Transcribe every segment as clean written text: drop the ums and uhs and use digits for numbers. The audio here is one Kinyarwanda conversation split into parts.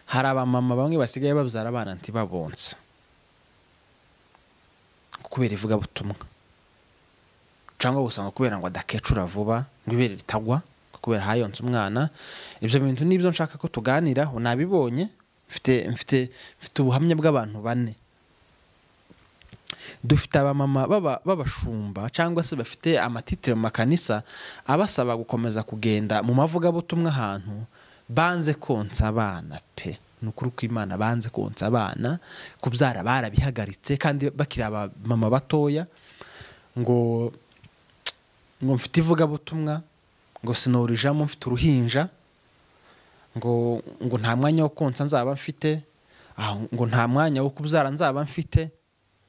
Hari abamama bamwe basigaye babyara abana ntibabonsa kubera ivugabutumwa, cyangwa gusanga kubera ngo adakecura vuba, ngo ibere ritagwa kubera hayonse umwana. Ibyo bintu nibyo nshaka ko tuganiraho. Nabibonye, mfite ubuhamya bw'abantu bane. Dufite abamama b'abashumba cyangwa se bafite amatitire mu makanisa abasaba gukomeza kugenda mu mavugabutumwa ahantu banze konsa abana pe. Ni ukuri kw'Imana, banze konsa abana, kubyara barabihagaritse kandi bakiri abamama batoya, ngo mfite ivugabutumwa, ngo sinorijamo mfite uruhinja, ngo nta mwanya wo konsa nzaba mfite, ngo nta mwanya wo kubyara nzaba mfite.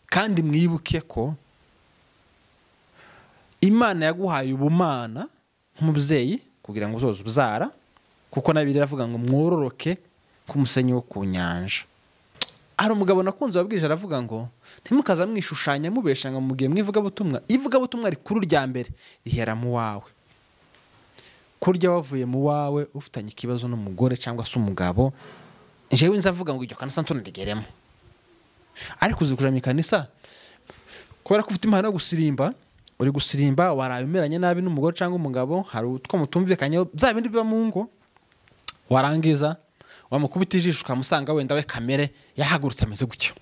Kandi mwibuke ko Imana yaguhaye ubumana nk'umubyeyi kugira ngo uzoze ubyara, kuko na Bibiliya iravuga ngo mwororoke k'umusenyi wo ku nyanja. Hari umugabo nakunze wabwije aravuga ngo ntimukaza mwishushanya mubesha ngo mugiye mwivugabutumwa. Ivugabutumwa rikuru rya mbere rihera mu wawe. Kurya wavuye mu wawe ufitanye ikibazo n'umugore cyangwa se umugabo, jewe nzavuga ngo iryo kanisa ntondegeremo. Ariko uzi kuja mu kanisa kubera ko ufite impano yo gusirimba, uri gusirimba waraye umeranye nabi n'umugore cyangwa umugabo, hari utwo mutumvikanye bya bindi biba mu ngo, warangiza wamukubita ijisho ukamusanga wenda we kamere yahagurutse ameze gutyo.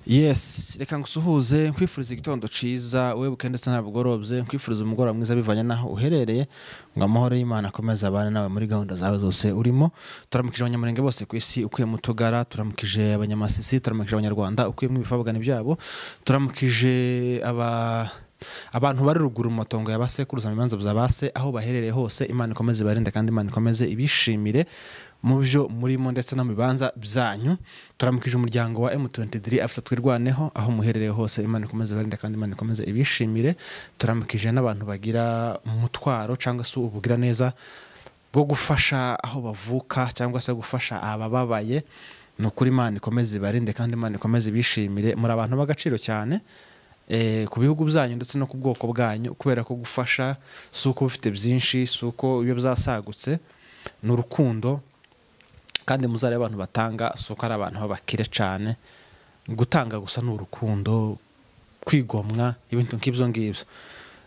Yes, reka ngusuhuze, nkwifuriza igitondo ciza, webuke ndetse ntabugorobye, nkwifuriza umugoroba mwiza bivanye naho uherereye, ngo amahoro y'Imana akomeze abane nawe muri gahunda zawe zose urimo. Turamukije abanyamurenge bose ku isi ukuye mu Tugara, turamukije abanyamasisi, turamukije abanyarwanda ukuye mu bifabugani byabo, turamukije abantu bari ruguru mu matongo ya basekuruza mu bibanza bya base aho baherereye hose. Imana ikomeze ibarinde kandi Imana ikomeze ibishimire mu byo murimo ndetse no mu bibanza byanyu. Turamukije umuryango wa M23 afisa twirwaneho aho muherereye hose, Imana ikomeze ibarinde kandi Imana ikomeze ibishimire. Turamukije n'abantu bagira umutwaro cyangwa se ubugira neza bwo gufasha aho bavuka cyangwa se gufasha abababaye. Ni ukuri Imana ikomeze ibarinde kandi Imana ikomeze ibishimire. Muri abantu b'agaciro cyane ku bihugu byanyu ndetse no ku bwoko bwanyu, kubera ko gufasha si uko ufite byinshi, si uko iyo byasagutse, ni urukundo. Kandi muzare abantu batanga si uko ari abantu b'abakire cyane, gutanga gusa ni urukundo, kwigomwa, ibintu nk'ibyo ngibyo.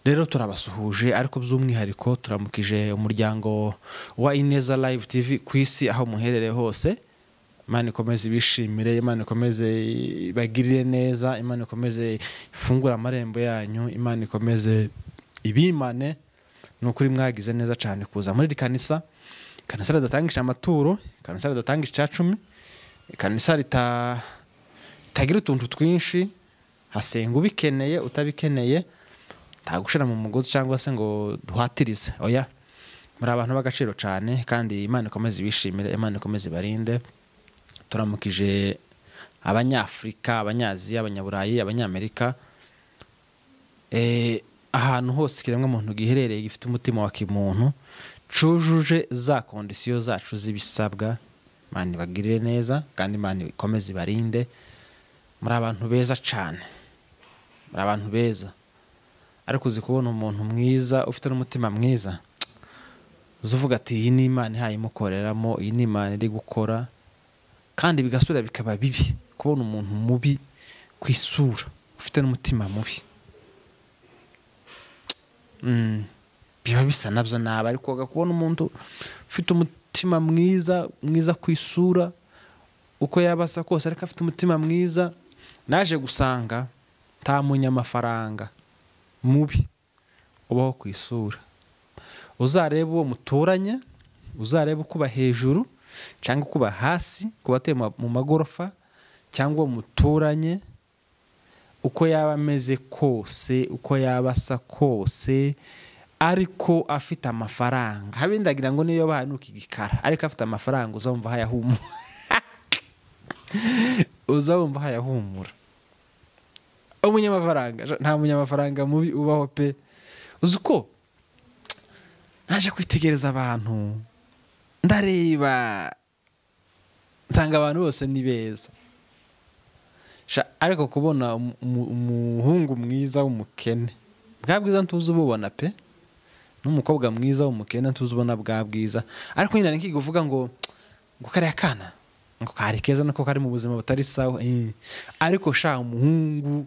Rero turabasuhuje, ariko by'umwihariko turamukije umuryango wa Ineza Live TV ku isi aho muherereye hose. Imana ikomeze ibishimire, Imana ikomeze ibagirire neza, Imana ikomeze ifungure amarembo yanyu, Imana ikomeze ibimane. Ni ukuri mwagize neza cyane kuza muri iri kanisa. Kanisa ridatangisha amaturo, kanisa ridatangisha icacumi, kanisa ritagira utuntu twinshi, hasenga ubikeneye utabikeneye, ntagushira mu mugozi cyangwa se ngo duhatirize. Oya, muri abantu b'agaciro cyane kandi Imana ikomeze ibishimire, Imana ikomeze ibarinde. Turamukije abanyafrika, abanyaziya, abanyaburayi, abanyamerika, ahantu hose kiremwa muntu giherereye gifite umutima wa kimuntu cujuje za kondisiyo zacu z'ibisabwa. Imana ibagirire neza kandi Imana ikomeze ibarinde. Muri abantu beza cyane, muri abantu beza. Ariko uzi kubona umuntu mwiza ufite n'umutima mwiza, uzuvuga ati iyi ni Imana ihaye imukoreramo, iyi ni Imana iri gukora, kandi bigasubira bikaba bibi kubona umuntu mubi ku isura ufite n'umutima mubi. Biba bisa nabyo nabi, ariko kubona umuntu ufite umutima mwiza mwiza ku isura uko yabasa kose ariko afite umutima mwiza. Naje gusanga nta munyamafaranga mubi ubaho ku isura. Uzareba uwo muturanye, uzareba ukuba hejuru cyangwa kuba hasi, kuba atuye mu magorofa cyangwa muturanye, uko yaba ameze kose, uko yaba asa kose, ariko afite amafaranga. Habindagira ngo niyo bahanuka igikara, ariko afite amafaranga uzumva hayahumura. Uzumva hayahumura. Umunyamafaranga, nta munyamafaranga mubi ubaho pe. Uzi ko naje kwitegereza abantu, ndareba nsanga abantu bose ni beza. Ariko kubona umuhungu mwiza w'umukene, bwa bwiza ntuzi ububona pe. N'umukobwa mwiza w'umukene ntuzubona bwa bwiza. Ariko nyine nkiga uvuga ngo kariya kana ngo kari keza nako kari mu buzima butari sawa. Ariko sha umuhungu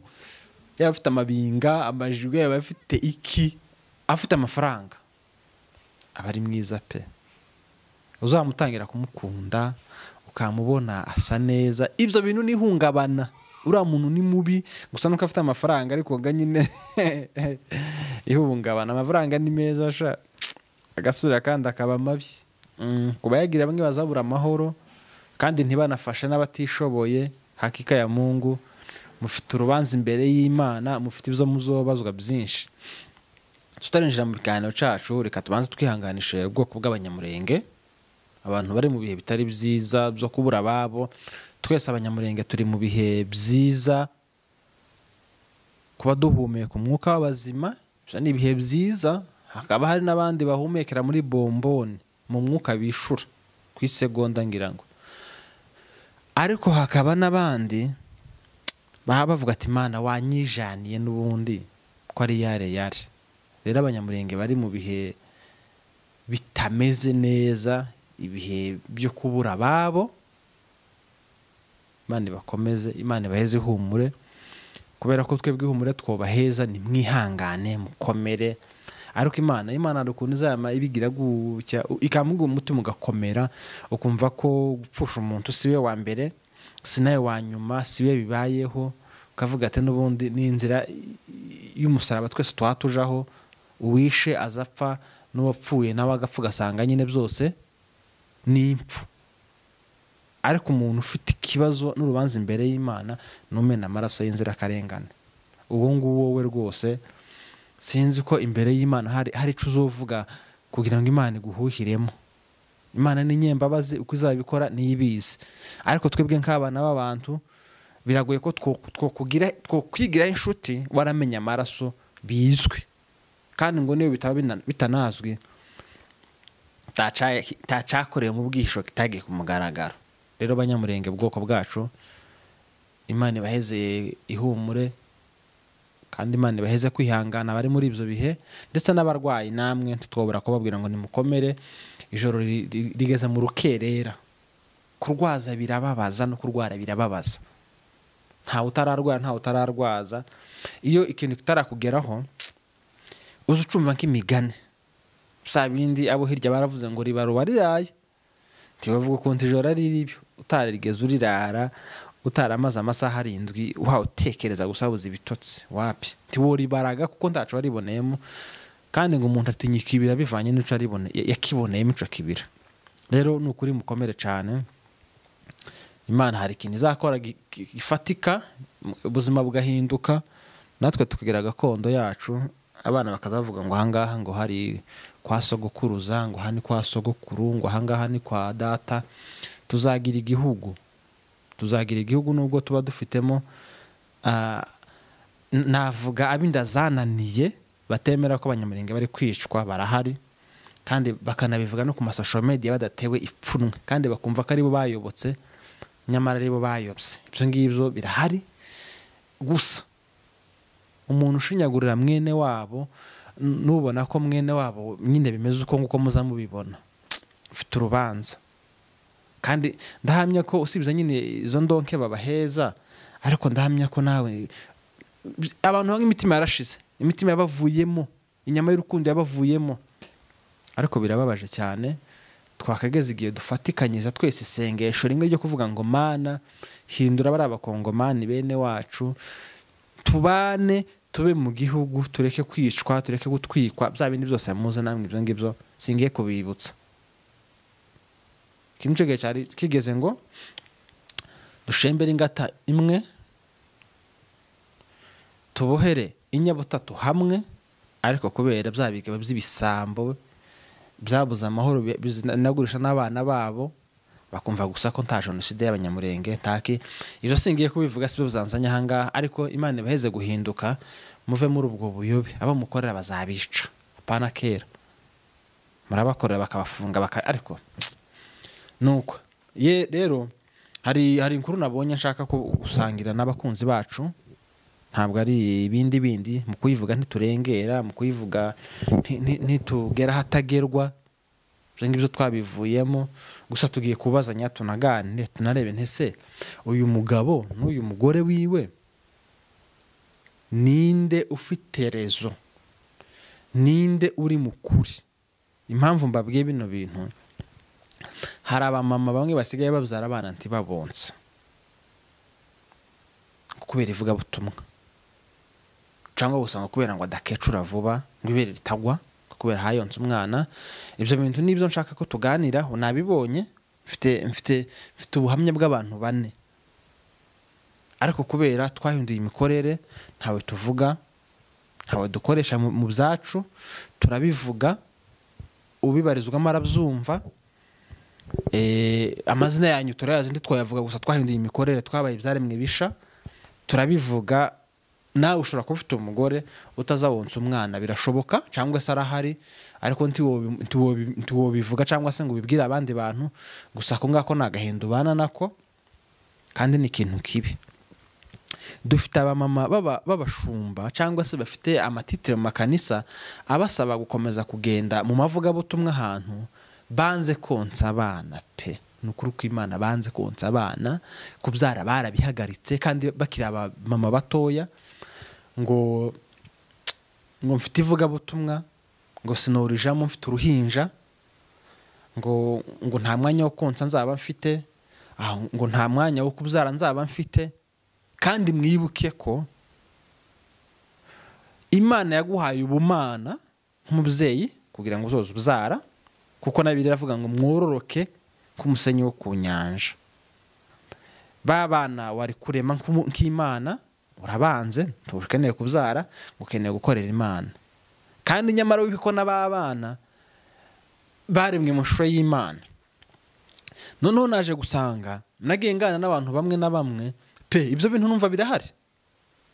yaba afite amabinga, amajwi, yaba afite iki, afite amafaranga, aba ari mwiza pe. Uzamutangira kumukunda ukamubona asa neza, ibyo bintu nihungabana. Uriya muntu ni mubi gusa nuko afite amafaranga, ariko ga nyine ihungabana. Amafaranga ni meza sha, agasubira kandi akaba mabi. Kuba yagira bamwe bazabura amahoro kandi ntibanafashe n'abatishoboye. Hakika ya Mungu mufite urubanza imbere y'Imana, mufite ibyo muzobazwa byinshi. Tutarinjira mu biganiro cyacu, reka tubanze twihanganishe ubwoko bw'Abanyamurenge, abantu bari mu bihe bitari byiza byo kubura ababo. Twese Abanyamurenge turi mu bihe byiza, kuba duhumeka umwuka w'abazima ni ibihe byiza. Hakaba hari n'abandi bahumekera muri bomboni mu mwuka bishura ku isegonda ngira ngo. Ariko hakaba n'abandi baba bavuga ati Imana wanyijaniye n'ubundi ko ari yare yare. Rero Abanyamurenge bari mu bihe bitameze neza, ibihe byo kubura ababo, Imana ibakomeze, Imana ibaheze ihumure, kubera ko twebwe ihumure twobaheza, ni mwihangane mukomere. Ariko Imana hari ukuntu izama ibigira gutya ikamuga umutima ugakomera, ukumva ko gupfusha umuntu si we wa mbere, si nawe wa nyuma, si we bibayeho, ukavuga ati n'ubundi ni inzira y'umusaraba twese twatujaho, uwishe azapfa n'uwapfuye nawe agapfa, ugasanga nyine byose ni impfu. Ariko umuntu ufite ikibazo n'urubanza imbere y'Imana numena amaraso y'inzirakarengane, uwo nguwo we rwose sinzi ko imbere y'Imana hari ico uzovuga kugira ngo Imana iguhuhiremo. Imana ni nyembabazi, uko izabikora niyibizi. Ariko twebwe nk'abana b'abantu biragoye ko twokwigira inshuti waramenya amaraso bizwi, kandi ngo niyo bitaba bitanazwi tacakorewe mu bwisho kitagiye ku mugaragaro. Rero Banyamurenge bwoko bwacu, Imana ibaheze ihumure, kandi Imana ibaheze kwihangana bari muri ibyo bihe, ndetse n'abarwayi namwe ntitwobora kubabwira ngo nimukomere. Ijoro rigeze mu rukerera, kurwaza birababaza no kurwara birababaza. Ntawe utararwara, ntawe utararwaza. Iyo ikintu kitarakugeraho uza ucumva nk'imigani sabindi abo hirya baravuze ngo ribaruwa riraye, ntibavuga ukuntu ijoro ari ribyo. Utarigeze urirara, utaramaze amasaha 7 uhawe utekereza gusa buze ibitotsi, wapi ntiworibaraga kuko ntaco wariboneyemo. Kandi ngo umuntu atinya ikibira bivanye n'ico aribone yakiboneyemo ico kibira. Rero ni ukuri mukomere cyane, Imana hari ikintu izakora gifatika, ubuzima bugahinduka, natwe tukagira gakondo yacu. Abana bakazavuga ngo ahangaha ngo hari kwa sogokuruza, ngo hani kwa sogokuru, ngo ahangaha ni kwa data. Tuzagira igihugu, tuzagira igihugu nubwo tuba dufitemo navuga abinda zananiye batemera ko Abanyamurenge bari kwicwa barahari, kandi bakanabivuga no ku masocial media badatewe ipfunwe, kandi bakumva ko aribo bayobotse, nyamara aribo bayobye. Ibyo ngibyo birahari. Gusa umuntu ushinyagurira mwene wabo, nubona ko mwene wabo nyine bimeze uko nguko muza mubibona, ufite urubanza. Kandi ndahamya ko usibye nyine izo ndonke babaheza, ariko ndahamya ko nawe abantu bamwe imitima yarashize, imitima yabavuyemo, inyama y'urukundo yabavuyemo. Ariko birababaje cyane, twakageze igihe dufatikanyiriza twese isengesho rimwe ryo kuvuga ngo Mana hindura bari abakongomani bene wacu, tubane tube mu gihugu, tureke kwicwa, tureke gutwikwa, bya bindi byose muze namwe ibyo ngibyo singiye kubibutsa. Ikintu cyo cyari kigeze ngo dushembere ingata imwe, tubohere inyabutatu hamwe, ariko kubera bya bigaba by'ibisambo byabuze amahoro binagurisha n'abana babo, bakumva gusa ko nta jenoside y'Abanyamurenge ntaki. Ibyo singiye kubivuga sibyo bizanzanya ahangaha, ariko Imana ibaheze guhinduka, muve muri ubwo buyobe. Abo mukorera bazabica, apana kera murabakorera bakabafunga ariko nuko ye. Rero hari inkuru nabonye nshaka ko gusangira n'abakunzi bacu. Ntabwo ari ibindi bindi. Mu kuyivuga ntiturengera, mu kuyivuga ntitugera hatagerwa. Ibyo ngibyo twabivuyemo. Gusa tugiye kubazanya, tunaganire, tunarebe ntese uyu mugabo n'uyu mugore wiwe ninde ufite rezo, ninde uri mukuri. Impamvu mbabwiye bino bintu, hari abamama bamwe basigaye babyara abana ntibabonsa kubera ivugabutumwa, cyangwa gusanga kubera ngo adakecura vuba, ngo ibere ritagwa kubera hayonse umwana. Ibyo bintu nibyo nshaka ko tuganiraho. Nabibonye, mfite ubuhamya bw'abantu bane, ariko kubera twahinduye imikorere ntawe tuvuga, ntawe dukoresha mu byacu, turabivuga, ubibarizwamo arabyumva. Amazina yanyu turayazi ntitwayavuga, gusa twahinduye imikorere, twabaye ibyaremwe bisha, turabivuga. Nawe ushobora kuba ufite umugore utazawonsa umwana, birashoboka, cyangwa se arahari ariko ntiwobivuga cyangwa se ngo ubibwire abandi bantu. Gusa ako ngako ni agahinda ubana nako, kandi ni ikintu kibi. Dufite abamama b'abashumba cyangwa se bafite amatitire mu makanisa abasaba gukomeza kugenda mu mavugabutumwa ahantu banze konsa abana pe. Ni ukuri kw'Imana, banze konsa abana, kubyara barabihagaritse kandi bakiri abamama batoya, ngo mfite ivugabutumwa, ngo sinorijamo mfite uruhinja, ngo nta mwanya wo konsa nzaba mfite, ngo nta mwanya wo kubyara nzaba mfite. Kandi mwibuke ko Imana yaguhaye ubumana nk'umubyeyi kugira ngo uzoze ubyara, kuko na Bibiliya iravuga ngo mwororoke nk'umusenyi wo ku nyanja. Ba bana wari kurema nk'Imana, urabanze ntukeneye kubyara, ukeneye gukorera Imana. Kandi nyamara wibuke ko n'abana baremwe mu shusho y'Imana. Noneho naje gusanga nagiye ngana n'abantu bamwe na bamwe pe, ibyo bintu numva birahari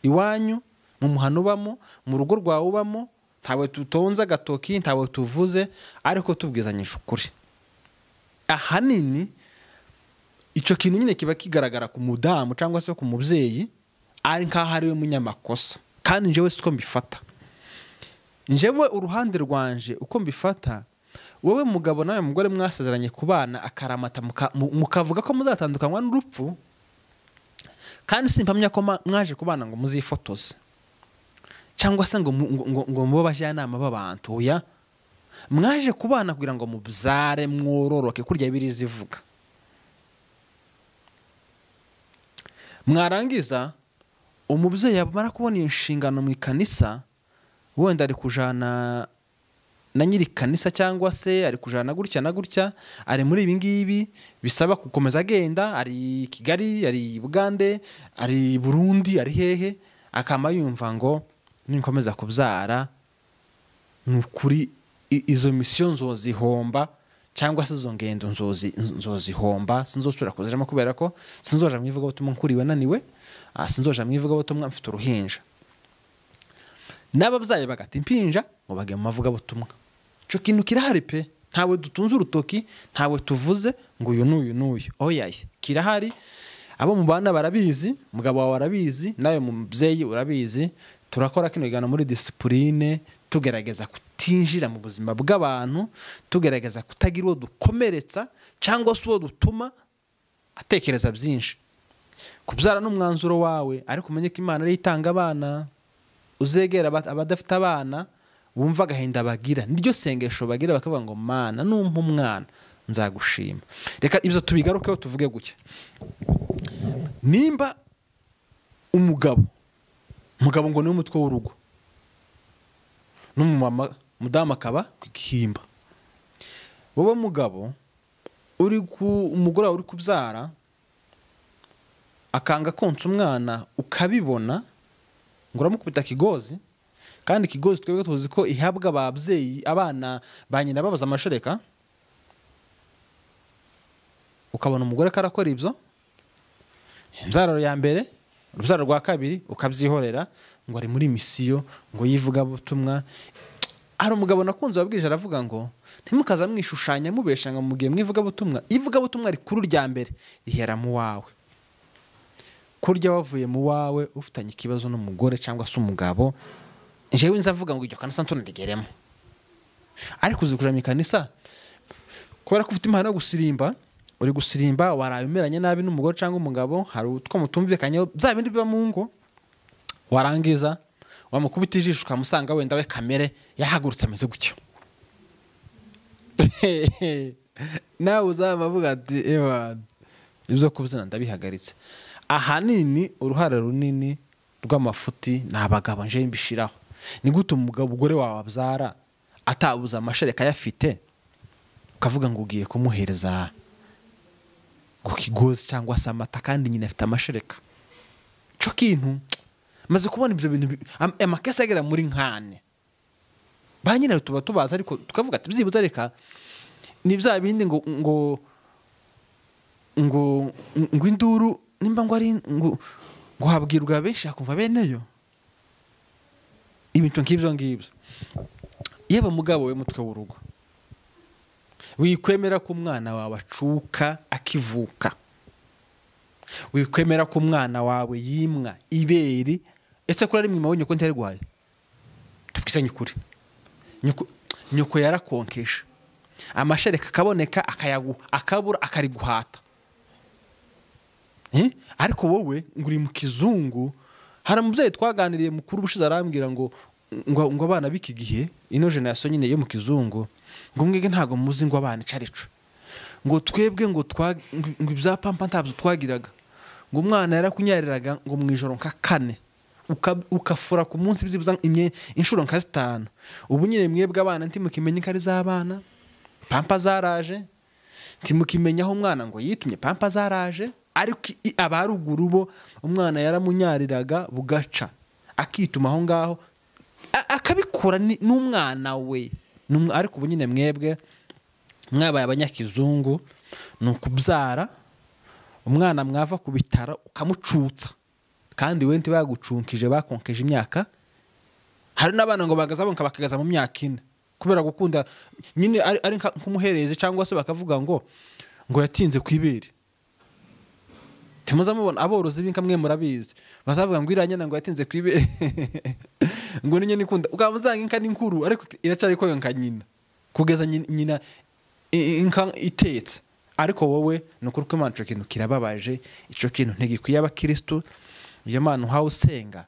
iwanyu, mu muhano ubamo, mu rugo rwawe ubamo, ntawe tutonze agatoki, ntawe tuvuze, ariko tubwizanyije ukuri. Ahanini icyo kintu nyine kiba kigaragara ku mudamu cyangwa se ku mubyeyi ari nkaho ari we munyamakosa. Kandi njyewe siko mbifata. Njyewe uruhande rwanje uko mbifata, wowe mugabo nawe mugore mwasezeranye kubana akaramata, mukavuga ko muzatandukanywa n'urupfu, kandi simpamya ko mwaje kubana ngo muzifotoze cyangwa se ngo mube abajyanama b'abantu. Oya, mwaje kubana kugira ngo mubyare mwororoke, kurya Bibiliya ivuga. Mwarangiza umubyeyi yamara kubona inshingano mu ikanisa, wenda ari kujana na nyiri kanisa cyangwa se ari kujana gutya na gutya, ari muri ibi ngibi bisaba gukomeza agenda, ari Kigali, ari Bugande, ari Burundi, ari hehe, akama yumva ngo ninkomeza kubyara nukuri izo mission nzozihomba, cyangwa se izo ngendo nzozihomba, sinzosubira kuzijamo kubera ko sinzoja mu ivugabutumwa nkuriwe naniwe, sinzoja mu ivugabutumwa mfite uruhinja. N'ababyaye bagata impinja ngo bage mu mavugabutumwa. Ico kintu kirahari pe, ntawe dutunze urutoki, ntawe tuvuze ngo uyu n'uyu n'uyu. Oyaye, kirahari, abo mu bana barabizi, umugabo wawe arabizi, nawe mubyeyi urabizi. Turakora kino kiganiro muri discipline, tugerageza kutinjira mu buzima bw'abantu, tugerageza kutagira uwo dukomeretsa cyangwa se uwo dutuma atekereza byinshi. Kubyara n'umwanzuro wawe, ariko umenye ko Imana ari itanga abana. Uzegera abadafite abana wumva agahinda bagira, niryo sengesho bagira, bakavuga ngo Mana numpa umwana nzagushima. Reka ibyo tubigarukeho tuvuge gutya. Nimba umugabo ngo ni umutwe w'urugo, n'umumama mudamu akaba kwihimba, wowe mugabo uri ku umugore uri kubyara akanga konsa umwana, ukabibona ngo uramukubita kigozi, kandi kigozi twebwe tuzi ko ihabwa ababyeyi abana ba nyina babaza amashereka, ukabona umugore karakora ibyo, imbyaro ya mbere, urubyaro rwa kabiri ukabyihorera ngo ari muri misiyo, ngo yivuga butumwa. Hari umugabo nakunze wabwije aravuga ngo ntimukaza mwishushanya mubesha ngo mugiye mwivuga butumwa, ivuga butumwa rikuru rya mbere rihera mu wawe. Kurya wavuye mu wawe ufitanye ikibazo n'umugore cyangwa se umugabo, njyewe nzavuga ngo iryo kanisa ntondegeremo. Ariko uzi kuja mu ikanisa kubera ko ufite impano yo gusirimba, uri gusirimba waraye umeranye nabi n'umugore cyangwa umugabo, hari utwo mutumvikanyeho bya bindi biba mu ngo, warangiza wamukubita ijisho ukamusanga wenda we kamere yahagurutse ameze gutyo. Nawe uzaba avuga ati ewa ibyo kubyina ndabihagaritse. Ahanini uruhare runini rw'amafuti ni abagabo nje mbishiraho. Ni gute umugabo ugore wawe abyara atabuza amashereka ayafite, ukavuga ngo ugiye kumuhereza ku kigozi cyangwa se amata kandi nyina afite amashereka? Cyo kintu maze kubona ibyo bintu amakesi agera muri nkane ba nyina tuba tubaza, ariko tukavuga ati byibuze reka ni bya bindi ngo ngo ngo ngo induru nimba ngo ari ngo ngo habwirwa benshi akumva beneyo ibintu nk'ibyo ngibyo. Yeba mugabo we mutwe w'urugo, wikwemera ko umwana wawe acuka akivuka, wikwemera ko umwana wawe yimwa iberi. Ese kuri ari mwima we nyoko ntarwaye? Tubwisanye ukuri, nyoko yarakonkesha amashereka akaboneka akayaguha akabura akariguhata. Ariko wowe ngo uri mu kizungu. Hari umubyeyi twaganiriye mukuru ubushize arambwira ngo ngo abana b'iki gihe ino generation nyine yo mu kizungu ngo mwege ntago muzi ngo abana icarico, ngo twebwe ngo ngo ibya pampa ntabyo twagiraga, ngo umwana yarakunyariraga ngo mu ijoro nka kane ukafura ku munsi byibuza inshuro nka 5. Ubu nyine mwebwe abana ntimukimenye ko ari z'abana, pampa zaraje, ntimukimenya aho umwana ngo yitumye, pampa zaraje. Ariko abaruguru bo umwana yaramunyariraga bugaca akituma aho ngaho akabikora n'umwana we. Ariko ubu nyine mwebwe mwabaye abanyakizungu, ni ukubyara umwana mwava ku bitaro ukamucutsa, kandi we ntibagucunkije bakonkeje imyaka. Hari n'abana ngo bagazabonka bakagaza mu myaka 4 kubera gukunda nyine ari nk'umuhereze, cyangwa se bakavuga ngo ngo yatinze kwibere. Timuzamubona aborozi b'inka mwe murabizi, bazavuga ngo iranyana ngo yatinze kwibere ngo ninye nikunda, ukamuzanga inka n'inkuru ariko iracari ko yonka nyina kugeza nyina inka itetse. Ariko wowe nukuri ko Imana ico kintu kirababaje, ico kintu ntigikwiye abakristo. Iyo Mana uhawe usenga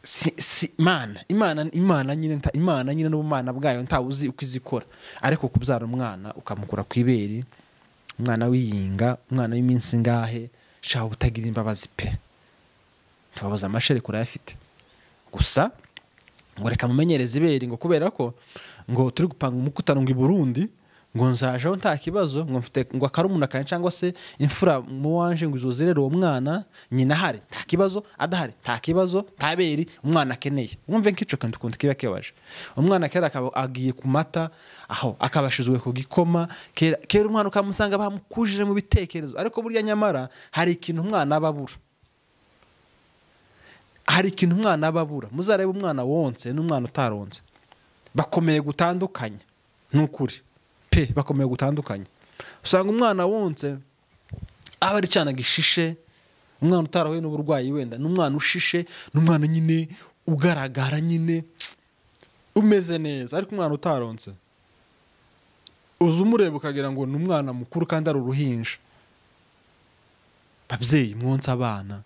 si Imana, Imana Imana nyine Imana nyine n'ubumana bwayo ntawuzi uko izikora. Ariko kubyara umwana ukamukura kwibere, umwana wiyinga, umwana w'iminsi ngahe, shaho butagira imbabazi pe. Ntibabaza amashereka urayafite gusa ngo reka mumenyereze ibere, ngo kubera ko ngo turi gupanga umukutano ngo i Burundi ngo nzajeho nta kibazo, ngo mfite ngo akarumuna kanje cyangwa se imfura mu wanje ngo izozerere uwo mwana nyina ahari nta kibazo, adahari nta kibazo, ntaberi umwana akeneye. Mwumve nk'ico kandi ukuntu kiba kibaje. Umwana kera akaba agiye ku mata aho akabashizwe ku gikoma, kera umwana ukamusanga bamukujije mu bitekerezo. Ariko burya nyamara hari ikintu umwana ababura, hari ikintu umwana ababura. Muzarebe umwana wonse n'umwana utaronse bakomeye gutandukanya, nukuri pe bakomeye gutandukanya. Usanga umwana wonse aba ari cyana gishishe, umwana utarahuye n'uburwayi wenda n'umwana ushishe, n'umwana nyine ugaragara nyine umeze neza. Ariko umwana utaronse uzumureba ukagira ngo ni umwana mukuru kandi ari uruhinja. Babyeyi mwonse abana,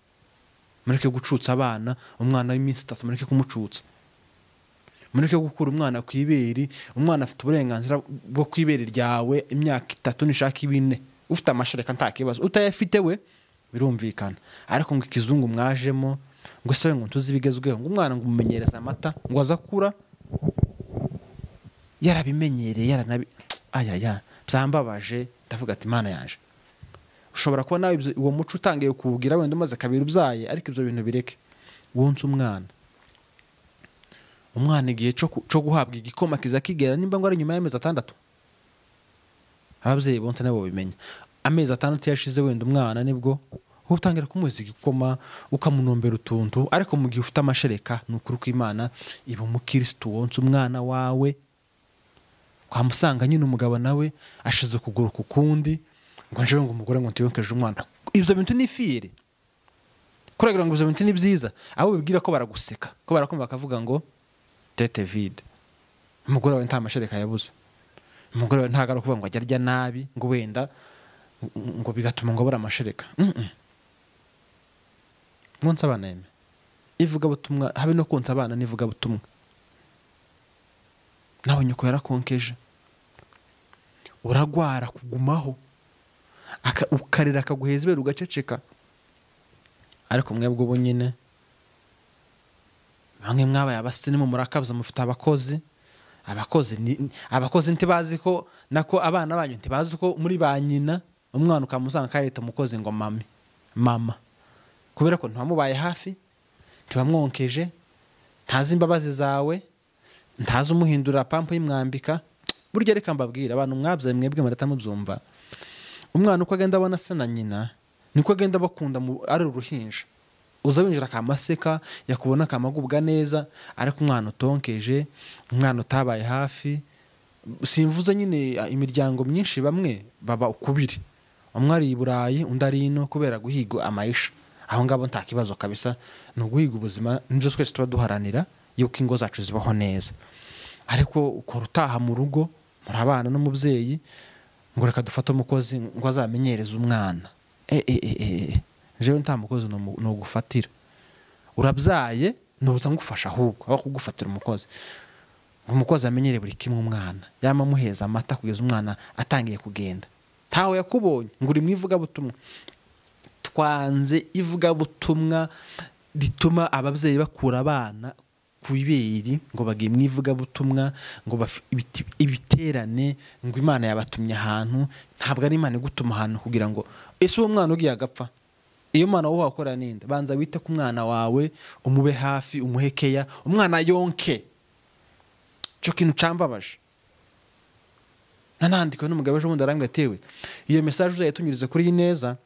mureke gucutsa abana. Umwana w'iminsi 3 mureke kumucutsa, mureke gukura umwana ku ibere. Umwana afite uburenganzira bwo kwibere ryawe imyaka 3 nishaka 4, ufite amashereka nta kibazo, utayafite we birumvikana. Ariko ngo ikizungu mwajemo ngo se ngo ntuzi bigezweho, ngo umwana ngo umumenyereza amata ngo azakura yarabimenyereye yaranabi ayaya byambabaje. Ndavuga ati Imana yaje. Ushobora kuba nawe uwo muco utangiye kuwugira wenda umaze kabiri ubyaye, ariko ibyo bintu bireke. Wonse umwana, umwana igihe cyo guhabwa igikoma kiza kigera nimba ngo ari nyuma y'amezi 6. Ababyeyi bonse nabo bimenya amezi 6 yashize wenda umwana nibwo utangira kumuha igikoma ukamunombera utuntu. Ariko mu gihe ufite amashereka ni ukuri kw'Imana iba umukristo wonse umwana wawe. Kwamusanga nyine umugabo nawe ashize ukuguru ku kundi ngo njewe ngo umugore ngo ntiyonkeje umwana. Ibyo bintu ni fiyeri. Kuragira ngo ibyo bintu ni byiza, abo bibwira ko baraguseka, ko barakumva bakavuga ngo tete vide, umugore wawe nta mashereka yabuze, umugore wawe ntago ari ukuvuga ngo ajya arya nabi ngo wenda ngo bigatuma ngo abura amashereka. Mwonsa abana yeme ivugabutumwa, habe no konsa abana n'ivugabutumwa. Nawe nyoko yarakonkeje, uragwara kugumaho, ukarira akaguheza ibere ugaceceka. Ariko mwebwe ubu nyine bamwe mwabaye abasirimu murakabza, mufite abakozi, abakozi ntibazi ko nako abana banyu ntibazi ko muri ba nyina, umwana ukamusanga kareta umukozi ngo mami mama, kubera ko ntiwamubaye hafi, ntibamwonkeje, ntazi imbabazi zawe, ntazi umuhindura pampu y'imwambika. Burya reka mbabwira abantu mwabyaye mwebwe murata mubyumva, umwana uko agenda abona se na nyina niko agenda bakunda ari uruhinja, uza winjira akamaseka yakubona akamagubwa neza. Ariko umwana utonkeje, umwana utabaye hafi, simvuze nyine imiryango myinshi bamwe baba ukubiri, umwe ari i Burayi undi ari ino kubera guhiga amayisha. Aho ngabo nta kibazo kabisa, ni uguhiga ubuzima, nibyo twese tuba duharanira yuko ingo zacu zibaho neza. Ariko ukora utaha mu rugo murabana n'umubyeyi ngo reka dufate umukozi ngo azamenyereze umwana, jewe nta mukozi no gufatira, urabyaye nuza ngufasha ahubwo aho kugufatira umukozi ngo umukozi amenyere buri kimwe umwana, yama muheza amata kugeza umwana atangiye kugenda, ntawe yakubonye ngo uri mu ivugabutumwa. Twanze ivugabutumwa rituma ababyeyi bakura abana ku ibere ngo bagiye mu ivugabutumwa ngo ibiterane ngo Imana yabatumye ahantu. Ntabwo ari Imana igutuma ahantu kugira ngo ese uwo mwana ugiye agapfa, iyo mwana wowe wakora ninde? Banza wite ku mwana wawe, umube hafi, umuhe keya, umwana yonke. Cyo kintu cambabaje. Nanandika n'umugabo ejo bundi arambwira ati iyo message uzayitunyurize kuri Ineza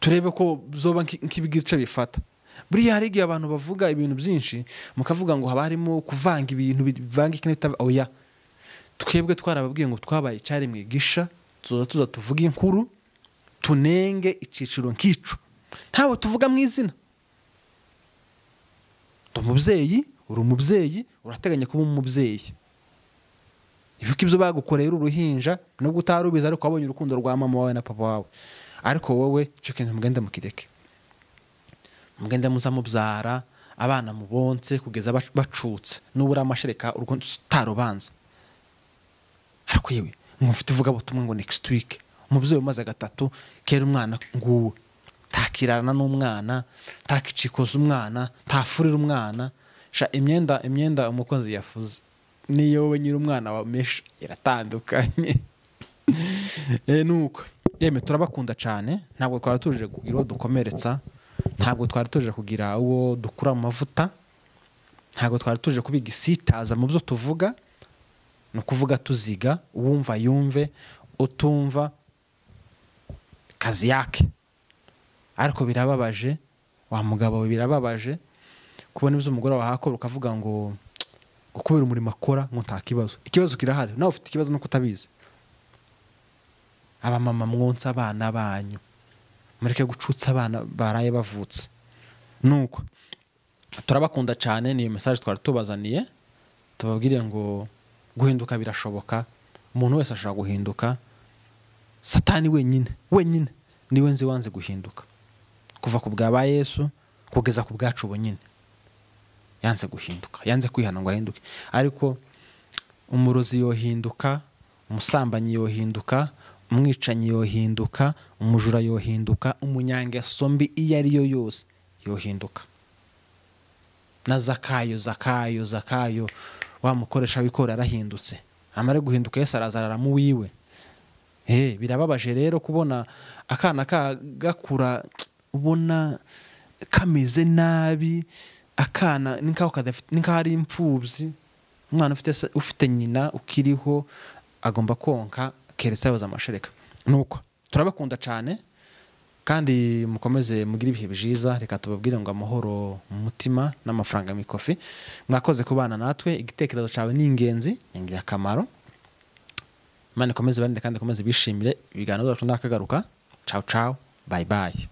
turebe ko zoba nk'ibigice bifata. Buriya hari igihe abantu bavuga ibintu byinshi mukavuga ngo haba harimo kuvanga ibintu bivanga iki n'ibitava. Oya, twebwe twarababwiye ngo twabaye icyaremwe gisha, tuza tuvuga inkuru tunenge iciciro nkico, ntawe tuvuga mu izina. Umubyeyi, uri umubyeyi, urateganya kuba umubyeyi. Ibuka ibyo bagukoreye uri uruhinja, nubwo utarubizi ariko wabonye urukundo rwa mama wawe na papa wawe. Ariko wowe cyo kintu mugende mukireke, mugende muza mubyara abana mubonse kugeza bacutse, nubura amashereka urwo utarubanza. Ariko yewe ngo mfite ivuga butumwa ngo next week, umubyeyi umaze gatatu kera umwana nguwe takirana n'umwana, takicikoza umwana, tafurira umwana. Sha imyenda umukozi yafuze niyo wowe nyiri umwana wa mesha iratandukanye. Nuko yeme turabakunda cyane, ntabwo twari tuje kugira uwo dukomeretsa, ntabwo twari tuje kugira uwo dukura mu mavuta, ntabwo twari tuje kubiga isitaza mu byo tuvuga. No kuvuga tuziga, uwumva yumve, utumva kazi yake. Ariko birababaje wa mugabo we, birababaje kubona ibyo umugore wawe akora ukavuga ngo kubera umurimo akora ngo nta kibazo. Ikibazo kirahari, nawe ufite ikibazo no kutabizi. Abamama mwonsa abana banyu, mureke gucutsa abana baraye bavutse. Nuko turabakunda cyane, niyo message twari tubazaniye, tubabwire ngo guhinduka birashoboka, umuntu wese ashobora guhinduka. Satani wenyine wenyine niwe nzi wanze guhinduka, kuva ku bwa ba Yesu kugeza ku bwacu bonyine yanze guhinduka, yanze kwihana ngo ahinduke. Ariko umurozi yohinduka, umusambanyi yohinduka, umwicanyi yohinduka, umujura yohinduka, umunyangeso mbi iyo ari yo yose yohinduka. Na Zakayo wa mukoresha wikora arahindutse, amare guhinduka Yesu araza aramuwiwe. Birababaje rero kubona akana gakura ubona kameze nabi, akana ninkaho kadafite, ninkaho ari imfubyi. Umwana ufite nyina ukiriho agomba konka keretse yabuze amashereka. Nuko turabakunda cyane kandi mukomeze mugire ibihe byiza. Reka tubabwire ngo amahoro mu mutima n'amafaranga mu ikofi. Mwakoze kubana natwe, igitekerezo cyawe ni ingenzi, ni ingirakamaro. Imana ikomeze ibarinde kandi ikomeze bishimire ibiganiro byacu. Ndakagaruka. Ciao ciao, bye bye.